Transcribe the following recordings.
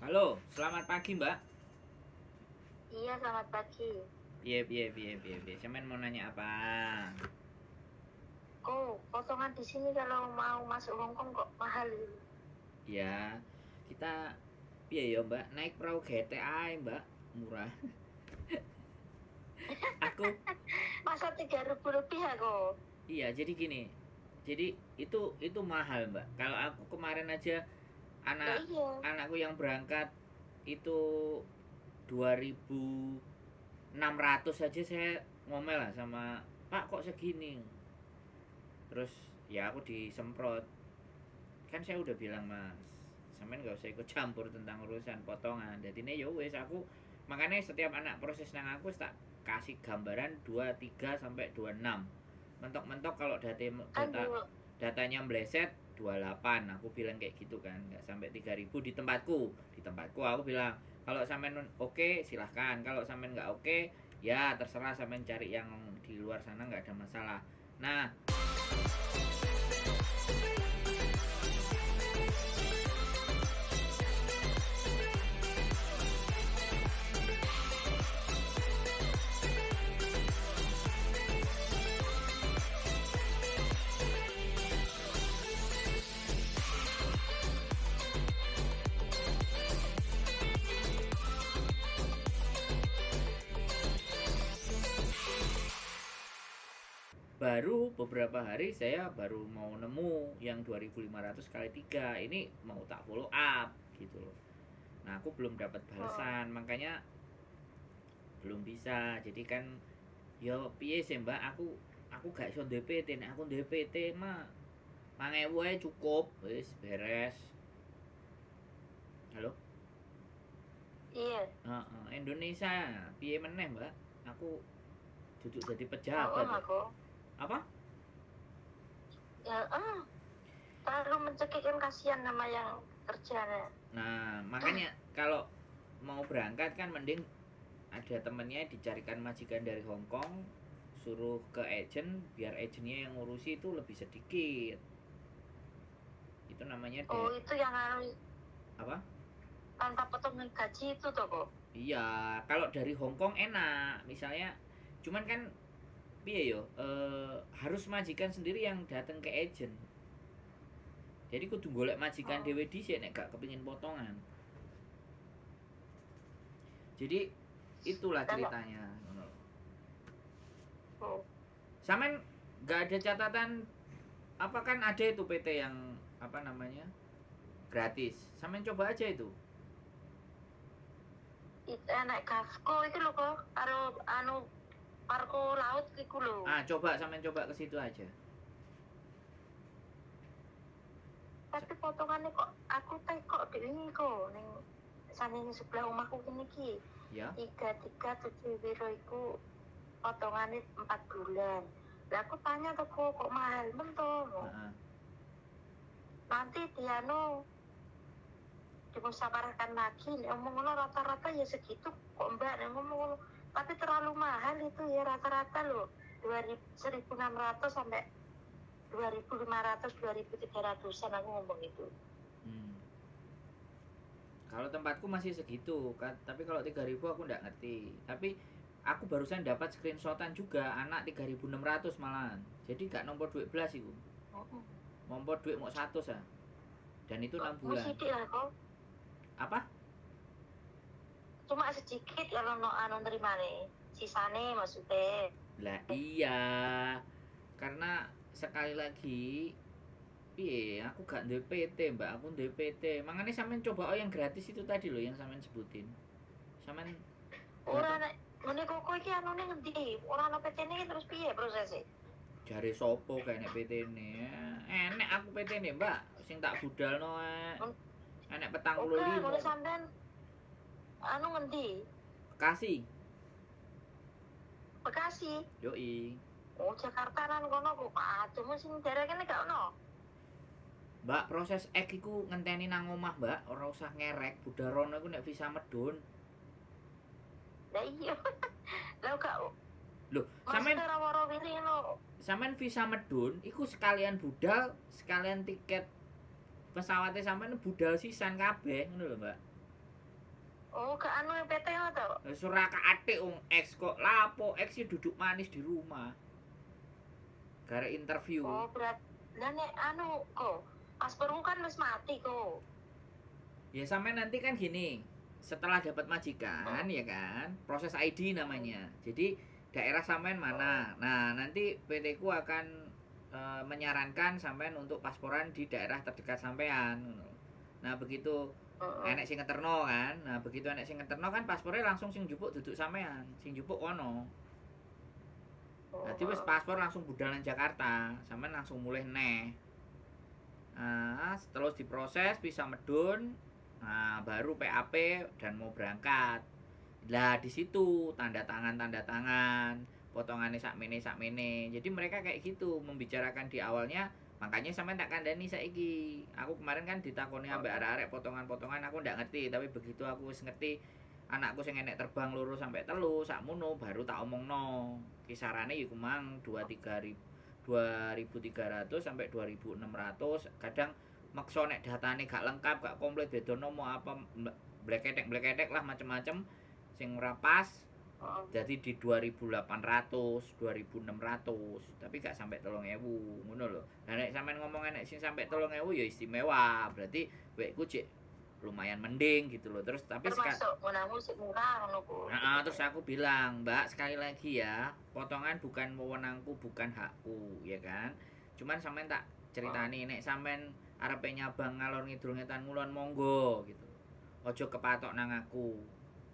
Halo, selamat pagi, Mbak. Iya, selamat pagi. Piye piye piye piye piye. Sampean mau nanya apa? Kok potongan di sini kalau mau masuk Hongkong kok mahal? Ya, kita piye ya, Mbak? Naik perahu GTA, Mbak. Murah. Aku Masa 3.000 lebih aku? iya, jadi gini. Jadi itu mahal, Mbak. Kalau aku kemarin aja Ya anak iya. anakku yang berangkat itu 2.600 aja saya ngomel lah sama Pak, kok segini. Terus ya aku disemprot. Kan saya udah bilang, Mas, sampean nggak usah ikut campur tentang urusan potongan. Jadi ini ya wes aku makanya setiap anak proses nang aku tak kasih gambaran 23 sampai 26. Mentok-mentok kalau data Kan data dulu datanya meleset 28, aku bilang kayak gitu kan, nggak sampai 3.000 di tempatku. Di tempatku aku bilang kalau sampean oke silahkan, kalau sampean nggak oke ya terserah, sampean cari yang di luar sana nggak ada masalah. Nah, baru beberapa hari saya baru mau nemu yang 2.500 kali 3 ini mau tak follow up gitu loh. Nah, aku belum dapat oh, balasan, makanya belum bisa. Jadi kan yo piye sih, Mbak, aku gak iso duwe PT. Nek aku duwe PT mah 5.000 ae cukup, wis beres. Halo. Iya. Heeh, Indonesia piye meneh, Mbak? Aku duduk jadi Oh, pejabat ya. aku. Apa? Ya, terlalu mencekik kan kasihan sama yang kerjanya. Nah, makanya kalau mau berangkat kan mending ada temennya dicarikan majikan dari Hong Kong, suruh ke agent biar agentnya yang ngurusi, itu lebih sedikit. Itu namanya Oh, itu yang anu apa? tanpa potongan gaji itu toh kok. Iya, kalau dari Hong Kong enak. Misalnya cuman kan piye yo, harus majikan sendiri yang datang ke agent. Jadi kudu golek majikan Oh, dhewe dhisik nek gak kepingin potongan. Jadi itulah kalau ceritanya. oh, Sampean gak ada catatan apa, kan ada itu PT yang apa namanya gratis. Sampean coba aja itu. Itu enak Gafco itu lho kok karo anu parko laut iku lho. Ah, coba sampean coba ke situ aja. Tapi potongannya kok aku teh kok di ini kok ning sanding sebelah omahku kene iki Ya. 337 piro iku potongannya 4 bulan. Lah aku tanya tuh kok kok mahal men to. Heeh. Nanti dianu dimusyawarahkan lagi. Nek ngomong ngono rata-rata ya segitu kok, Mbak, nek ngomong ngono. Tapi terlalu mahal itu ya rata-rata loh 1.600 sampai 2.500 2.300-an aku ngomong itu. Hmm. Kalau tempatku masih segitu, kan. Tapi kalau 3.000 aku nggak ngerti. Tapi aku barusan dapat screenshotan juga anak 3.600 malahan. Jadi gak nomor duit belas iku. Oh, Nomor duit mau 100 ah. Dan itu 6 oh, bulan. Sithik lah kok. Apa? Cuma sedikit kalau no anu nerimane sisane maksudnya. Lah iya. Karena sekali lagi piye, aku gak duwe PT, Mbak. Aku duwe PT. Makanya sampean coba oh yang gratis itu tadi loh yang sampean sebutin. Sampean Ora datang nek ngene koko iki anune ngendi, ora ono PT-ne iki terus piye prosesnya? Jare sopo kayak nek PT ne. Enek aku PT ne, Mbak. Sing tak budalno enek petang puluh Oke, lima. ngene sampean anu ngendi? Bekasi. Bekasi. Yoi. Oh, Jakarta kan kono kok aduh sing daerah kene gak ono. Mbak, proses ek iku ngenteni nang omah, Mbak. Ora usah ngerek. Budal rono iku nek visa medun. Lah iya. Lah gak Loh, sampean maksudnya ora wiri ngono. sampean visa medun iku sekalian budal, sekalian tiket pesawatnya sampean budal sisan kabeh ngono lho, Mbak. Oh, gak anu PT to. Wis ora katik wong ex kok lapo, ex sih duduk manis di rumah. Gara interview. Oh, berat. Lah nek anu kok pasporku kan wis mati kok. Ya sampai nanti kan gini, setelah dapat majikan ya kan, proses ID namanya. Jadi daerah sampean mana. Nah, nanti PT ku akan menyarankan sampean untuk pasporan di daerah terdekat sampean. Nah, begitu enek sing ngeterno kan. Nah, begitu enek sing ngeterno kan paspornya langsung sing jupuk duduk sampean, sing jupuk kono. Dadi wis paspor langsung budal nang Jakarta, sampean langsung mulih neh. Nah, terus diproses bisa medun, nah baru PAP dan mau berangkat. Lah di situ tanda tangan, potongannya sakmene sakmene. Jadi mereka kayak gitu membicarakan di awalnya, makanya sampean tak kandani saiki. Aku kemarin kan ditakoni ambek arek-arek potongan-potongan aku ndak ngerti, tapi begitu aku wis ngerti anakku sing enek terbang 2 sampai 3 sakmono baru tak omongno. Kisarane iku mang 2-3 2.300 sampai 2.600. Kadang maksa nek datane gak lengkap, gak komplit, beda nomo apa bleketek-bleketek lah macem-macem sing ora pas. Jadi di 2.800, 2.600, tapi gak sampai 3.000 ngono lho. Nah nek sampean ngomong enek sing sampai 3.000 ya istimewa, berarti wekku cek lumayan mending gitu loh. Terus tapi termasuk ngonamu sik murah ngono ku. Heeh, terus aku bilang, "Mbak, sekali lagi ya, potongan bukan wewenangku, bukan hakku, ya kan? Cuman sampean tak ceritani nek sampean arepe nyabang ngalor ngidul ngetan ngulon monggo gitu. Ojo kepatok nang aku.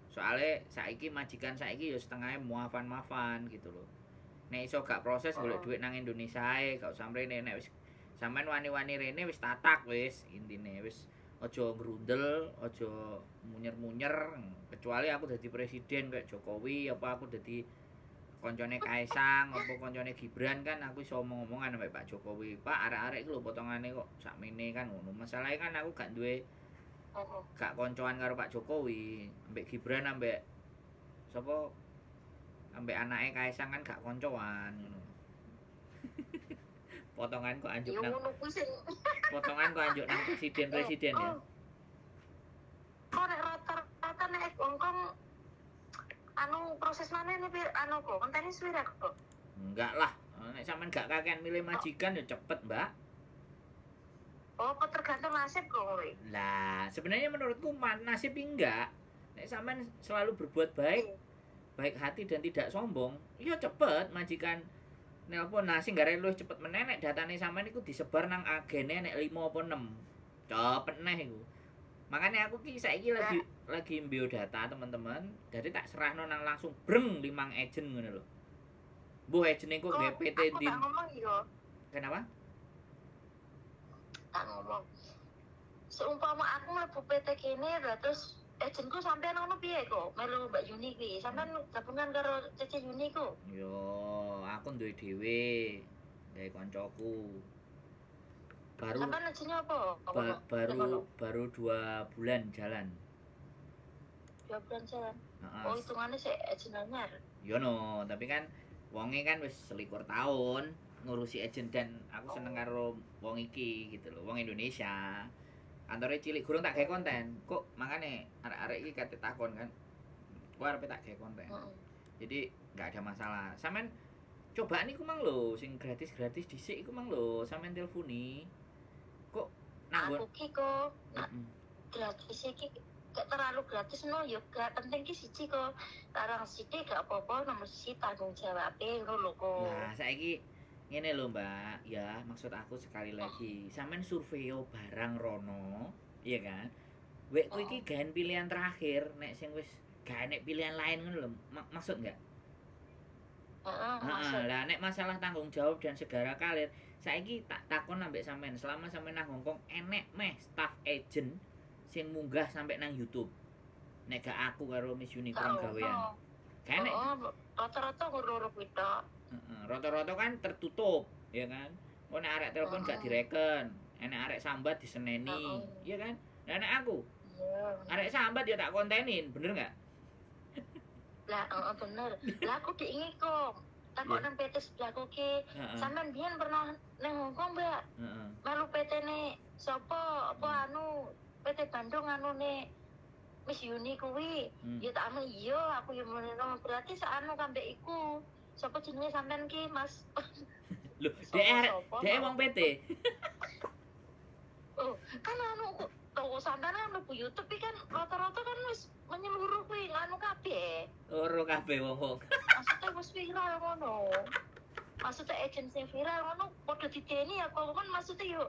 Soale saiki majikan saiki ya setengahe muafan-muafan gitu loh. Nek iso gak proses golek duit nang Indonesia ae, gak usah mrene. Nek wis sampean wani-wani rene wis tatak wis intine wis ojo ngrundel, ojo munyer-munyer, kecuali aku dadi presiden kayak Jokowi, apa aku dadi koncone Kaesang, apa koncone Gibran kan aku iso omong-omongan sampe Pak Jokowi. Pak, arek-arek iki lho potongane kok sakmene kan ngono. Masalahe kan aku gak duwe gak koncoan karo Pak Jokowi, ambek Gibran ambek sapa ambek anake Kaesang kan gak koncoan ngono. Potongan kok anjuk nang potongan kok anjuk nang presiden-presiden ya. Kok nek rata-rata nek Hongkong anu proses mana nih anu kok kontene suwe ra kok? Enggak lah. Nek sampean gak kakean milih majikan ya cepet, Mbak. Oh, kok tergantung nasib kok kowe. Lah, sebenarnya menurutku nasib enggak. Nek sampean selalu berbuat baik, baik hati dan tidak sombong, ya cepet majikan nelpon. Nah, sing gare luwih cepet meneh nek datane sampean iku disebar nang agene nek 5 apa 6. Cepet neh iku. Makanya aku ki saiki lagi biodata teman-teman. Jadi tak serahno nang langsung breng 5 agent ngono lho. Mbuh agent iku gawe PT ndi. Aku tak ngomong yo. Kenapa? Tak ngomong. Seumpama aku mlebu PT kene lah terus agentku sampean ngono piye kok? Melu Mbak Yuni kuwi. Sampean gabungan karo Cece Yuni ku. Yo, aku duwe dhewe, gawe koncoku. Baru sampean agentnya apa? Baru 2 bulan jalan. 2 bulan jalan. Oh, hitungannya sik agent anyar. Yo no, tapi kan wonge kan wis 21 tahun ngurusi agent dan aku seneng karo wong iki gitu loh, wong Indonesia. Kantore cilik gurung tak gawe konten. Kok makane arek-arek iki kate takon kan. Ku arepe tak gawe konten. Jadi enggak ada masalah. Sampean cobaan iku mang lho, sing gratis-gratis dhisik iku mang lho, sampean telponi. Kok nanggon aku ki kok gratis iki gak terlalu gratis no ya gak penting ki siji kok. Tarang sithik gak apa-apa, nomor siji tanggung jawabe ngono lho kok. Nah, saiki ngene lho Mbak, ya maksud aku sekali lagi, sampean survei barang rono, iya kan? Wekku iki gaen pilihan terakhir, nek sing wis gak enek pilihan lain ngono lho, maksud enggak? Heeh, lah nek masalah tanggung jawab dan segala kalir, saiki tak takon ambek sampean, selama sampean nang Hongkong enek meh staff agent sing munggah sampai nang YouTube. Nek gak aku karo Miss Yuni kurang gawean. Gak enek. Rata-rata ngono kuwi tok. Rata-rata kan tertutup, ya kan? Kok nek arek telepon gak direken, enek arek sambat diseneni, iya kan? Lah nek aku, arek sambat ya tak kontenin, bener enggak? Lah, bener. Lah aku diingi kok. Takok nang PT sebelahku ki, sampean biyen pernah nang Hongkong, Mbak? Melu PT-ne sapa apa anu PT Bandung anune Miss Yuni kuwi. Ya tak anu iya aku yo ngono berarti sakanu kambek iku. Sapa jenenge sampean ki, Mas? Lho, Sapa, dhek sapa, dhek tau? Wong PT. Oh, kan anu kok tau sampean kan mlebu YouTube iki kan rata-rata kan wis menyeluruh kuwi nganu kabeh. Ora kabeh wong-wong. Maksudnya wis viral ngono. Maksudnya agent sing viral ngono padha dideni ya kok kan maksudnya yo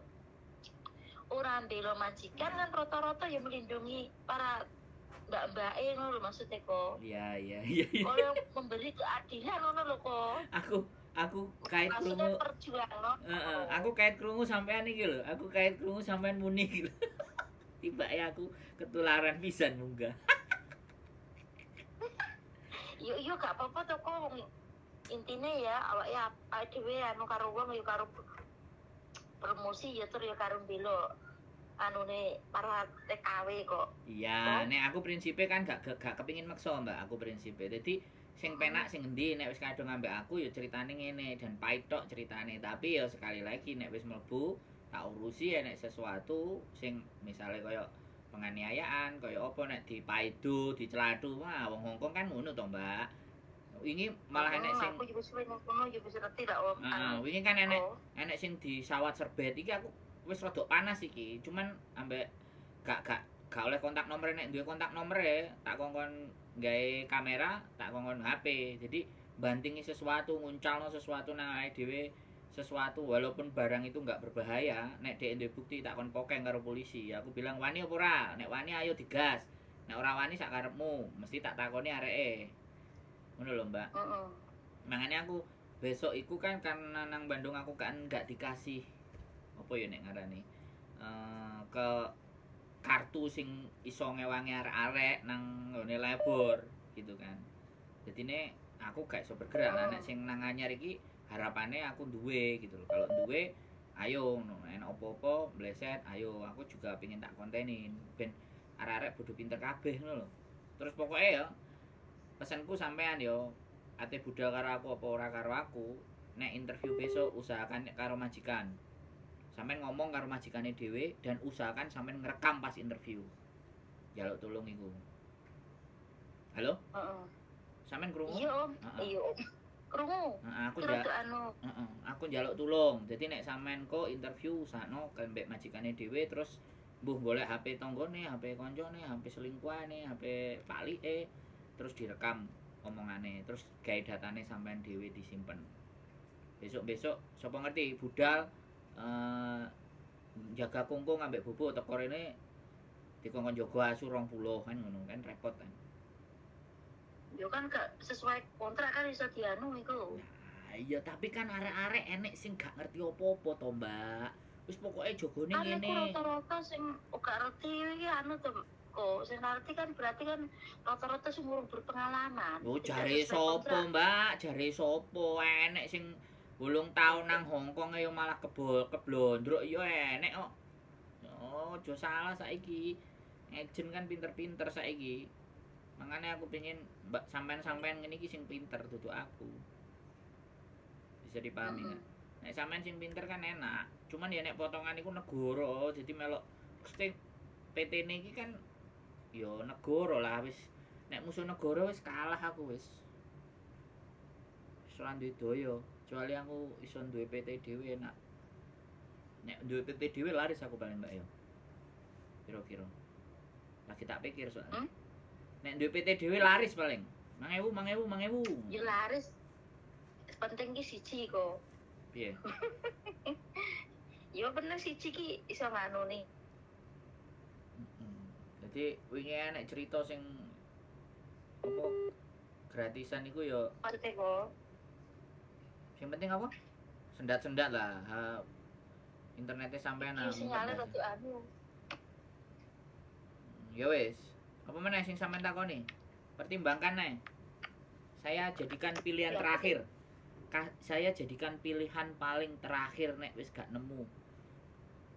ora mbela majikan kan, rata-rata ya melindungi para mbak-mbake ngono lho maksudnya kok. Iya. Oleh memberi keadilan ngono lho kok. Aku kait Maksudnya krungu. Perjuangan. Heeh, aku kait krungu sampean iki lho. Aku kait krungu sampean muni iki lho. Tibake aku ketularan pisan munggah. Yo yo gak apa-apa to kok, wong intine ya awake awake dhewe anu karo wong yo karo promosi ya tur ya karo mbela anune para TKW kok. Iya, Oh. nek aku prinsipnya kan gak kepingin maksa, Mbak, aku prinsipnya. Jadi sing penak sing endi, nek wis kadung ambek aku ya ceritane ngene dan pahit tok ceritane. Tapi ya sekali lagi nek wis mlebu tak urusi ya, nek sesuatu sing misalnya koyo penganiayaan, koyo apa, nek dipaido, dicelatu, wah, wong Hongkong kan ngono to, Mbak. Wingi malah enek Hmm, sing aku juga suwe nang kono ya wis ngerti lah, Om. Heeh, Anu, wingi kan enek oh. enek sing disawat serbet iki, aku wis rada panas iki, cuman ambek gak oleh kontak nomor. Nek duwe kontak nomor tak kongkon gawe kamera, tak kongkon HP. Jadi bantingi sesuatu, nguncalno sesuatu nang awake dhewe sesuatu, walaupun barang itu nggak berbahaya, nek dhek duwe bukti tak kon pokeng karo polisi. Aku bilang, "Wani apa ora? Nek wani ayo digas, nek ora wani sak karepmu." Mesti tak takoni areke ngono lho, Mbak. Makanya aku besok iku kan karena nang Bandung aku kan nggak dikasih apa ya nek ngarani ke kartu sing iso ngewangi arek-arek nang nggone labor gitu kan. Jadi ini aku gak iso bergerak lah. Nek sing nang anyar iki harapannya aku duwe gitu loh. Kalau duwe ayo no, enak opo-opo bleset ayo, aku juga pengen tak kontenin ben arek-arek bodoh pinter kabeh ngono lho. Terus pokoknya ya pesanku sampean yo, ate budal karo aku apa ora karo aku, nek interview besok usahakan karo majikan sampean ngomong karo majikane dhewe dan usahakan sampean ngerekam pas interview. Jaluk tolong iku. Halo? Heeh. Sampean krungu? Iya, Om. Heeh. Iya, Om. Krungu. Heeh, aku Kira tuh anu heeh, aku njaluk tulung. Jadi nek sampean kok interview usahno mbek majikane dhewe, terus mbuh golek HP tanggane, HP koncone, HP selingkuhane, HP palike, terus direkam omongane, terus gawe datane sampean dhewe disimpen. Besok-besok sapa ngerti budal jaga kungkung ambek bubuk teko rene dikongkon jaga asu 20 kan ngono kan repot kan. Yo kan gak sesuai kontrak kan iso dianu iku. Nah, iya, tapi kan arek-arek enek sing gak ngerti apa-apa to, Mbak. Wis pokoke jogone Kan iku ngene. Rata-rata sing gak ngerti iki anu to kok, sing ngerti kan berarti kan rata-rata sing urung berpengalaman. Oh, Tidak jare sesuai sapa, kontrak. Mbak? Jare sapa? Enek sing 8 tahun nang Hongkong ayo malah kebol keblondrok ya enek kok. Oh, aja salah saiki. Agent kan pinter-pinter saiki. Makanya aku pengen Mbak sampean-sampean ngene iki sing pinter, duduk aku. Bisa dipahami nggak? Nek sampean sing pinter kan enak. Cuman ya nek potongan iku negara, jadi melok mesti PT-ne iki kan ya negara lah wis. Nek musuh negara wis kalah aku wis. Wis ora duwe daya, kecuali aku iso duwe PT dhewe enak. Nek duwe PT dhewe laris aku paling, Mbak, yo. Kira-kira. Lagi tak pikir soalnya. Nek duwe PT dhewe laris paling. 1000, 1000, 1000. Ya laris. Penting ki siji kok. Piye? Ya bener, siji ki iso nganu nih. Jadi wingi enek cerita sing apa gratisan iku ya. Maksudnya kok. Sing penting apa? Sendat-sendat lah. Ha, internetnya sampean Iki sinyalnya rada anu. Ya wis. Apa meneh sing sampean takoni? Pertimbangkan nih. Saya jadikan pilihan Ya. terakhir. Saya jadikan pilihan paling terakhir nek wis gak nemu.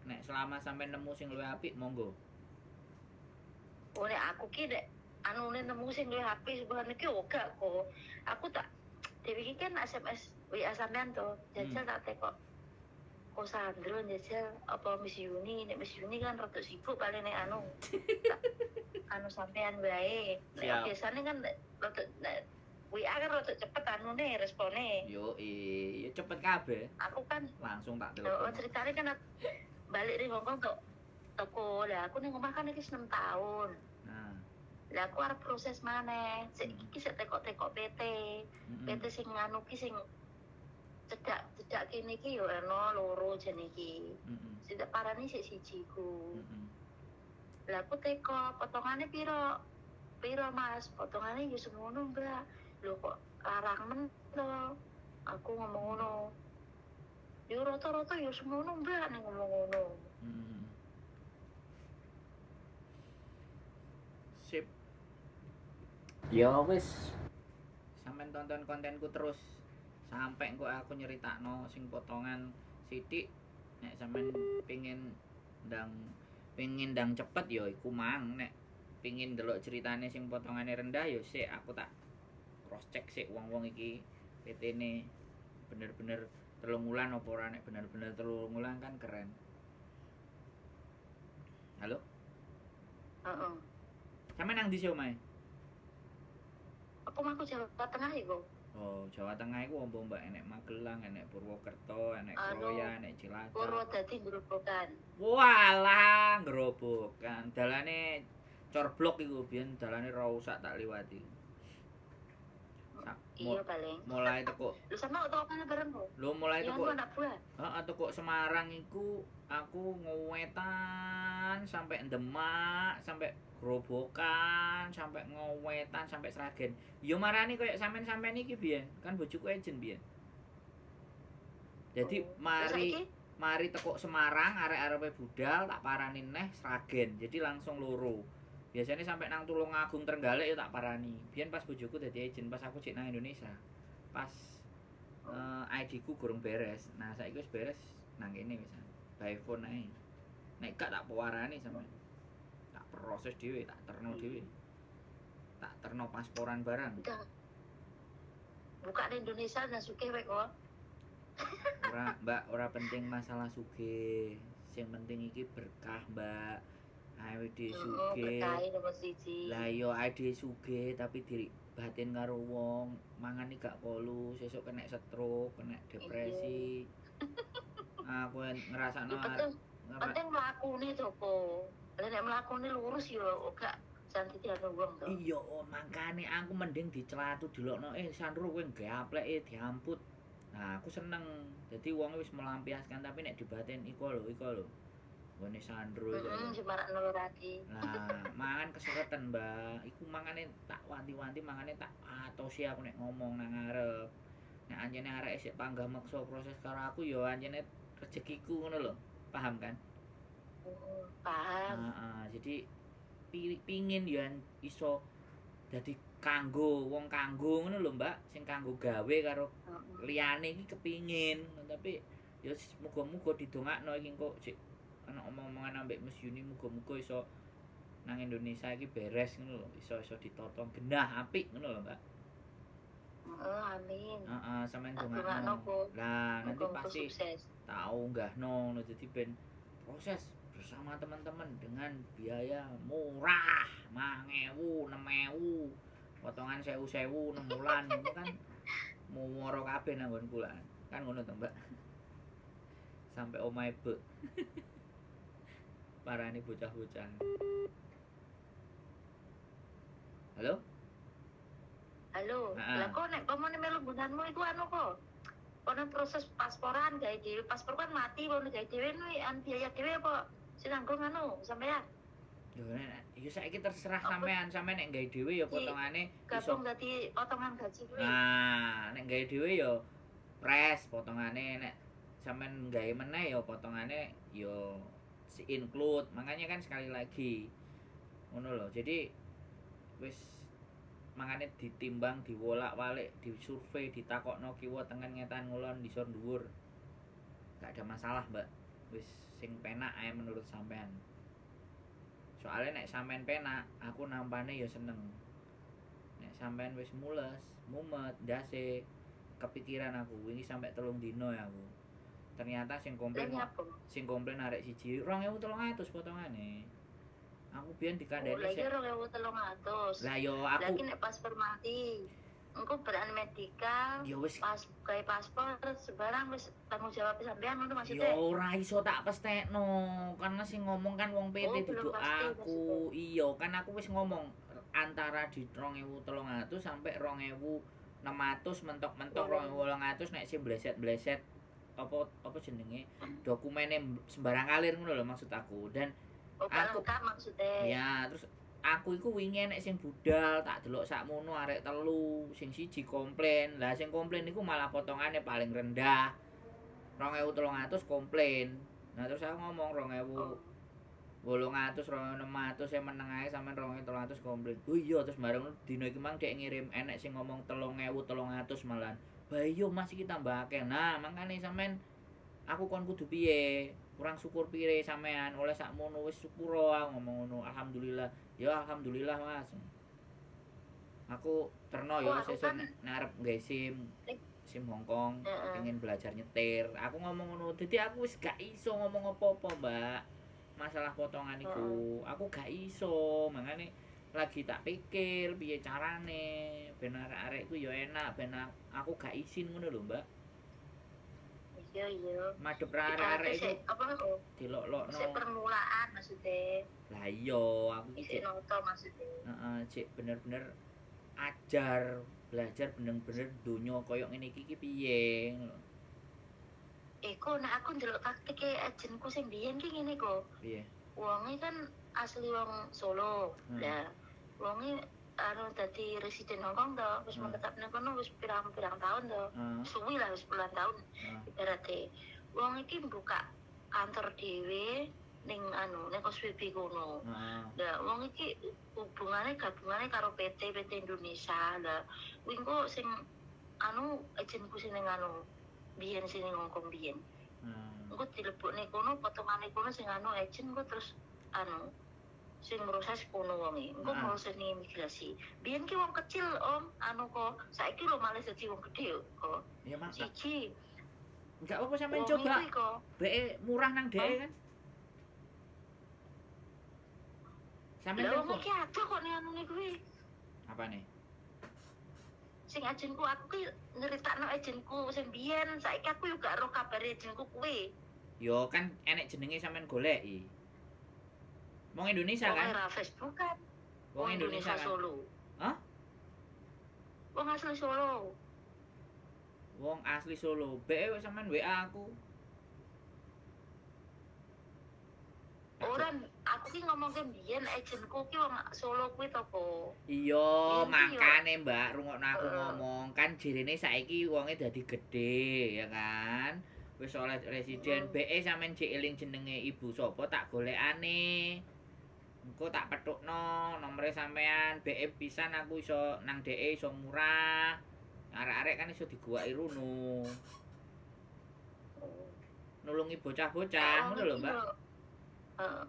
Nek selama sampai nemu sing luwih apik, monggo. Oh, nek aku ki nek anune nemu sing luwih apik sebenarnya ki ora kok. Aku tak Dewi ki kan SMS WA sampean to, jajal tak tekok. Ko Sandro njajal apa Miss Yuni, nek Miss Yuni kan rada sibuk paling nek anu. Tak anu sampean wae. Nek biasane kan rada nek WA kan rada cepet anune respone. Yo ya cepet kabeh. Aku kan langsung tak telepon. Oh, ceritane kan balik dari Hongkong tok toko. Lah aku ning omah kan iki 6 tahun. Nah. Lah aku arep proses maneh. Sik iki sik tekok-tekok PT. PT sing anu ki sing cedak-cedak kene iki yo ana loro jane iki. Sing tak parani sik siji ku. Lah aku teko potongane piro? Piro Mas? Potongane yo semono, Mbak. Lho kok larang men to? Aku ngomong ngono. Yo rata-rata yo semono, Mbak, nek ngomong ngono. Sip. Ya wis. Sampeyan tonton kontenku terus. Sampai kok aku nyeritakno sing potongan sithik, nek sampean pengin ndang cepet ya iku mang, nek pengin ndelok ceritane sing potongane rendah ya sik aku tak cross check sik wong-wong iki PT-ne bener-bener 3 wulan apa ora, nek bener-bener 3 wulan kan keren. Halo? Heeh. Sampeyan nang ndi sih omahe? Aku mah Jawa Tengah iku. Oh, Jawa Tengah iku ombo Mbak, enek Magelang, enek Purwokerto, enek Kroya, enek Cilacap. Purwodadi Grobogan. Walah, Grobogan. Dalane corblok iku biyen dalane rusak tak liwati. Iya paling. Mulai teko. Lho sama toko bareng kok. Lho mulai teko. Anak buah. Heeh, teko Semarang iku aku ngewetan sampai Demak, sampai Grobogan, sampai ngewetan sampai Sragen. Yo marani koyo sampean-sampean iki biyen, kan bojoku ejen biyen. Jadi mari teko Semarang arek-arepe budal tak parani neh Sragen. Jadi langsung loro. Biasanya sampai nang Tulungagung Trenggalek ya tak parani. Biyen pas bojoku dadi ejen pas aku cek nang Indonesia. Pas ID ku gorong beres. Nah, saiki wis beres nang kene wis. By phone ae. Nek gak tak pewarani sampean. Tak proses dhewe, tak terno dhewe. Tak terno pasporan barang. Buka di Indonesia dan sugih wae kok. Ora, Mbak, ora penting masalah sugih. Sing penting iki berkah, Mbak. Awake sugih. Lah iya awake sugih tapi diri batin karo wong, mangane gak kolu, sesuk kena stroke, kena depresi. Aku ngrasakno penting mlakune to kok. Lah nek mlakune lurus yo gak santi dianu wong to. Iya, mangkane aku mending dicelatu dilokno Sandro kowe gapleke diamput. Nah, aku seneng. Dadi wong wis melampiaskan tapi nek dibatin iko lho. Nggone Sandro iku. Semarakno lho ati. Lah, mangan kesereten, Mbak. Iku mangane tak wanti-wanti, mangane tak atosi aku nek ngomong nang ngarep. Nek anjene arek sik panggah maksa proses karo aku ya anjene rezekiku ngono lho. Paham kan? Paham. Heeh, jadi pingin ya iso dadi kanggo wong kanggo ngono lho, Mbak, sing kanggo gawe karo liyane iki kepingin, tapi ya muga-muga didongakno iki engko sik ana omong-omongan ambek Mas Yuni muga-muga iso nang Indonesia iki beres ngono lho, iso-iso ditotong genah apik ngono lho, Mbak. Heeh, amin. Heeh, sampean dongakno. Lah, nanti pasti tau nggahno ngono dadi ben proses bersama teman-teman dengan biaya murah, 5.000, 6.000, potongan 1.000 6 bulan ngono kan muwara kabeh nang nggon kula. Kan ngono to, Mbak. Sampai omahe bek. Parani bocah-bocah. Halo? Halo. Lah kok nek pamane melu nggonanmu iku anu kok. Kono proses pasporan gawe dhewe, paspor kan mati kono gawe dhewe kuwi an biaya dhewe apa sing nanggung anu sampean? Lho nek ya saiki terserah sampean, sampean nek gawe dhewe ya potongane iso dadi potongan gaji kuwi. Nah, nek gawe dhewe ya pres potongane, nek sampean gawe meneh ya potongane ya si include. Makanya kan sekali lagi ngono lho. Jadi wis mangane ditimbang, diwolak-walik, disurvei, ditakokno kiwa tengen ngetan ngulon ndisor dhuwur. Gak ada masalah, Mbak. Wis sing penak ae menurut sampean. Soalnya nek sampean penak, aku nampane ya seneng. Nek sampean wis mules, mumet, ndase kepikiran aku wingi sampai 3 dino ya aku. Ternyata sing Lah komplain nyapa? Sing komplain arek siji 2300 potongane. Aku biyen Oh, dikandani lah sik. iya 2300. Lah yo aku Lagi nek paspor mati. Engko beran medikal, yo wis pas gawe paspor sebarang wis tanggung jawab sampean ngono yo maksudnya. ora iso tak pestekno karena sing ngomong kan wong PT Oh, belum duduk pasti aku. Iya, kan aku wis ngomong antara di 2300 sampai 2600 mentok-mentok 2800 nek sing bleset-bleset apa apa jenenge dokumennya sembarang kalir ngono lho maksud aku. Dan Oh, gak aku- lengkap maksudnya. ya terus aku iku wingi enek sing budal tak delok sakmono arek telu sing siji komplain. Lah sing komplain iku malah potongane paling rendah 2300 komplain. Nah terus aku ngomong 2800 2600 yang meneng ae sampean 2300 komplain. Oh iya terus bareng dino iki mang dek ngirim enek sing ngomong 3300 malahan. Bah iya Mas iki tambah akeh. Nah makane sampean aku kon kudu piye? Kurang syukur piye sampean oleh sakmono wis syukur aku ngomong ngono. Alhamdulillah. Ya alhamdulillah Mas. Aku terno ya Oh, aku sesuk kan- nek arep nggawe SIM SIM Hongkong pengen belajar nyetir. Aku ngomong ngono. Dadi aku wis gak iso ngomong apa-apa, Mbak. Masalah potongan iku, aku gak iso. Makane lagi tak pikir piye carane ben arek-arek iku ya enak, ben aku gak izin ngono lho, Mbak. Iya, iya. Madhep arek-arek iku Sik, apa dilok-lokno. sik permulaan maksudnya. Lah iya, aku iki Sik cek noto maksudnya. heeh, cek bener-bener ajar belajar bener-bener donya koyo ngene iki iki piye ngono lho. Iku nek aku ndelok taktike agenku sing biyen ki ngene kok. Piye? Wonge kan asli wong Solo. Lah, wonge anu dadi residen Hongkong to, wis menetap nang kono wis pirang-pirang tahun to. Suwi lah wis puluhan tahun ibarate. Wong iki buka kantor dhewe ning anu ning Causeway Bay kono. Lah wong iki hubungane gabungane karo PT PT Indonesia. Lah kuwi engko sing anu agenku sing ning anu biyen sing ning Hongkong biyen. Engko dilebokne kono potongane kono sing anu agent engko terus anu sing proses kono wonge. Engko proses ning imigrasi. Biyen ki wong kecil Om, anu kok saiki lho malah dadi wong gede kok. Ya mak, Siji, enggak apa-apa sampean wong coba. kuwi kok. Beke murah nang dhek kan. Sampean Lah wong telepon. iki adoh kok ning anune kuwi. Apa nih? Sing agenku aku ki nyeritakno agenku sing biyen, saiki aku yo gak roh kabare agenku kuwi. Yo kan enek jenenge sampean goleki. Wong Indonesia Wong kan? ora Facebookan, Wong Indonesia kan? Solo. Hah? Wong asli Solo. Wong asli Solo. Beke wis sampean WA aku. Ora, aku ki ngomongke biyen agenku ki wong Solo kuwi to kok. Iya, Iya, iya. makane Mbak rungokno aku ngomong kan jirine saiki wonge dadi gedhe ya kan. Wis oleh residen BE sampean jek eling jenenge ibu sapa tak golekane. Engko tak petukno nomere sampean BE pisan aku iso nang DE iso murah. Arek-arek kan iso diguwaki runo. Nulungi bocah-bocah ngono lho, Mbak. Heeh.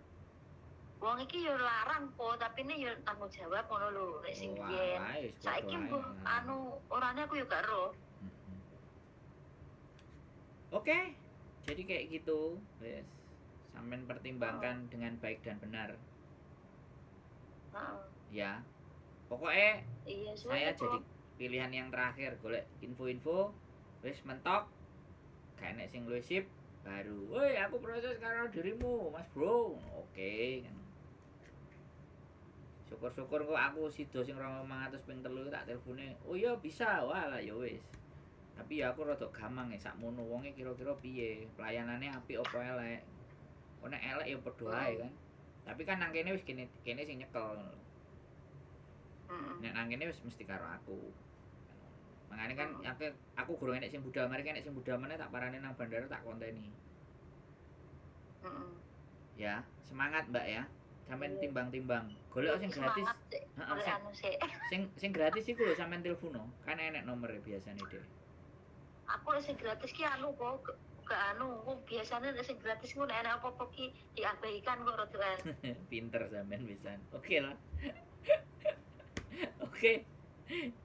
Wong iki yo larang kok, tapi ini yo tanggung jawab ngono lho nek sing Oh, biyen. alah, wis padha Saiki ae. mbuh anu orane aku yo gak roh. Oke, jadi kayak gitu, wes. Sampean pertimbangkan dengan baik dan benar, Heeh. ya. Pokoknya Iya, suwe saya kok. jadi pilihan yang terakhir, golek info-info, wes mentok, gak enek sing luwih sip, baru, woi aku proses karena dirimu, Mas Bro. Oke, kan. Syukur-syukur kok aku sido sing 2500 ping 3 tak telpone. Oh iya bisa, walah ya wis. Tapi ya aku rada gamang ya sakmono wonge kira-kira piye, pelayanane apik apa elek. Kok nek elek ya padha ae kan. Tapi kan nang kene wis kene kene sing nyekel ngono lho. Nek nang kene wis mesti karo aku. Makanya kan aku gurung enek sing budal mari enek sing budal meneh tak parani nang bandara tak konteni. Ya, semangat Mbak ya. Sampeyan Iya. timbang-timbang. Golek sing gratis. Semangat sik, Heeh, golek anu sik. Sing gratis iku lho sampeyan telepono. Kan enek nomere biasane deh. Aku nek sing gratis ki anu kok gak anu, kok biasanya nek sing gratis ku nek enek apa-apa ki diabaikan kok rodoan. Pinter sampean pisan. Oke lah. Oke.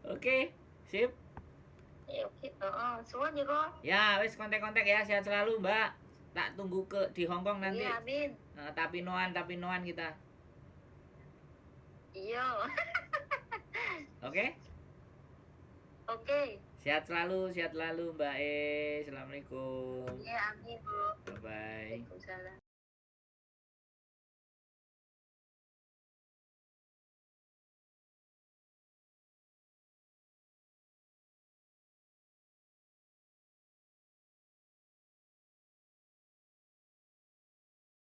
Oke, sip. Ya oke, heeh, suwun ya kok. Ya, wis kontak-kontak ya, sehat selalu, Mbak. Tak tunggu ke di Hong Kong nanti. Iya, amin. Eh, tapinoan, tapinoan kita. Iya. Oke? Oke. Sehat selalu Mbak E. Assalamualaikum. Iya, amin, Bu. Bye bye. Waalaikumsalam.